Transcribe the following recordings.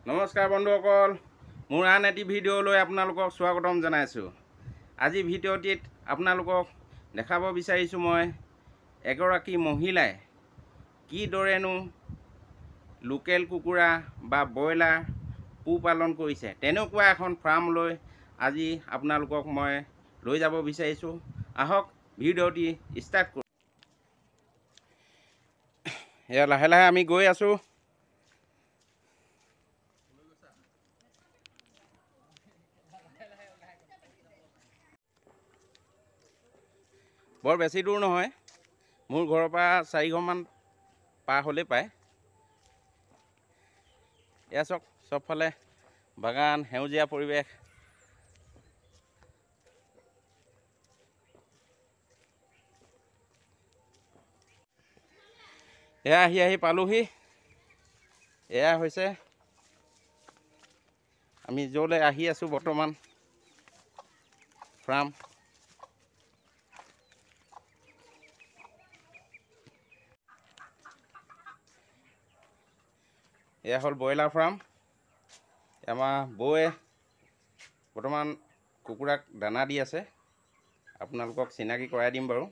নমস্কাৰ বন্ধুসকল, মোৰ আন এটি ভিডিঅ'লৈ আপোনালোকক স্বাগতম জনাইছোঁ। আজি ভিডিঅ'টিত আপোনালোকক দেখাব বিচাৰিছোঁ মই এগৰাকী মহিলাই কিদৰেনো লোকেল কুকুৰা বা ব্ৰইলাৰ পোহপালন কৰিছে, তেনেকুৱা এখন ফাৰ্মলৈ আজি আপোনালোকক মই লৈ যাব বিচাৰিছোঁ। আহক ভিডিঅ'টি ষ্টাৰ্ট কৰোঁ। এয়া লাহে লাহে আমি গৈ আছোঁ। বৰ বেছি দূৰ নহয়, মোৰ ঘৰৰ পৰা 4 ঘৰমান পাৰ হ'লেই পায়। এয়া চাওক, চবফালে বাগান, সেউজীয়া পৰিৱেশ। এয়া আহি আহি পালোহি। এয়া হৈছে আমি য'লৈ আহি আছোঁ বৰ্তমান ফাৰ্ম। এয়া হ'ল ব্ৰইলাৰ ফাৰ্ম। আমাৰ বৌয়ে বৰ্তমান কুকুৰাক দানা দি আছে। আপোনালোকক চিনাকি কৰাই দিম বাৰু।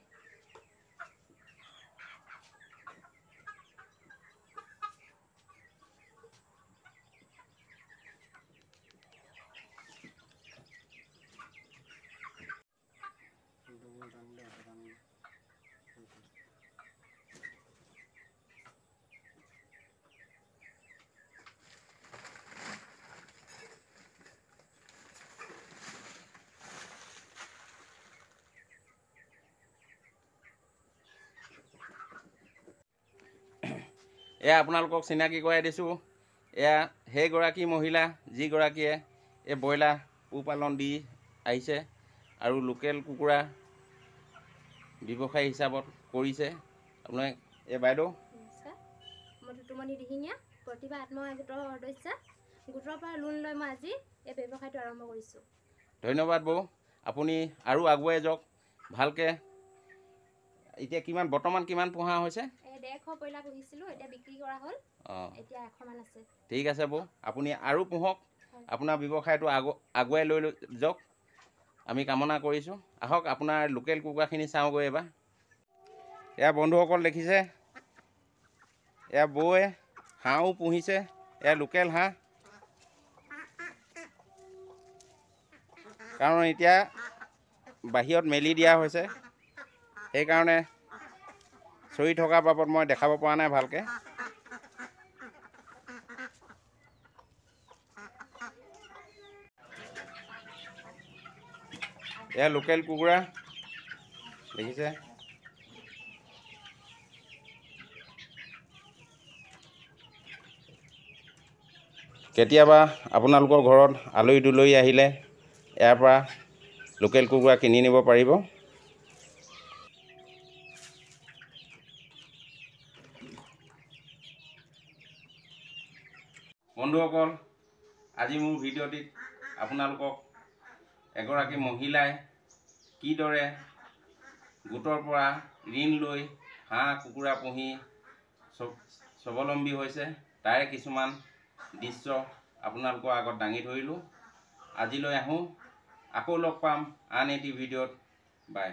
এয়া আপোনালোকক চিনাকি কৰাই দিছোঁ। এয়া সেইগৰাকী মহিলা, যিগৰাকীয়ে এই ব্ৰইলাৰ পোহপালন দি আহিছে আৰু লোকেল কুকুৰা ব্যৱসায়ী হিচাপত কৰিছে। আপোনাক এই বাইদেউ। নমস্কাৰ, মই টুটুমণি দিহিঙীয়া, প্ৰতিভা আত্মসহায়ক গোটৰ সদস্যা। গোটৰ পৰা লোন লৈ মই আজি এই ব্যৱসায়টো আৰম্ভ কৰিছোঁ। ধন্যবাদ বৌ, আপুনি আৰু আগুৱাই যাওক ভালকৈ। এতিয়া কিমান, বৰ্তমান কিমান পোহা হৈছে? এই 150 ব্ৰইলাৰ পুহিছিলোঁ, এতিয়া বিক্ৰী কৰা হ'ল। এতিয়া 100মান আছে। ঠিক আছে বৌ, আপুনি আৰু পোহক, আপোনাৰ ব্যৱসায়টো আগুৱাই লৈ যাওক, আমি কামনা কৰিছোঁ। আহক, আপোনাৰ লোকেল কুকুৰাখিনি চাওঁগৈ এবাৰ। এয়া বন্ধুসকল দেখিছে, এয়া বৌয়ে হাঁহো পুহিছে। এয়া লোকেল হাঁহ, কাৰণ এতিয়া বাহিৰত মেলি দিয়া হৈছে, সেইকাৰণে চৰি থকাৰ বাবদ মই দেখাব পৰা নাই ভালকৈ। এয়া লোকেল কুকুৰা দেখিছে। কেতিয়াবা আপোনালোকৰ ঘৰত আলহী দুলহী আহিলে ইয়াৰ পৰা লোকেল কুকুৰা কিনি নিব পাৰিব। বন্ধুসকল, আজি মোৰ ভিডিঅ'টিত আপোনালোকক এগৰাকী মহিলাই কিদৰে গোটৰ পৰা ঋণ লৈ হাঁহ কুকুৰা পুহি স্বাৱলম্বী হৈছে, তাৰে কিছুমান দৃশ্য আপোনালোকৰ আগত দাঙি ধৰিলোঁ। আজিলৈ আহোঁ, আকৌ লগ পাম আন এটি ভিডিঅ'ত। বাই।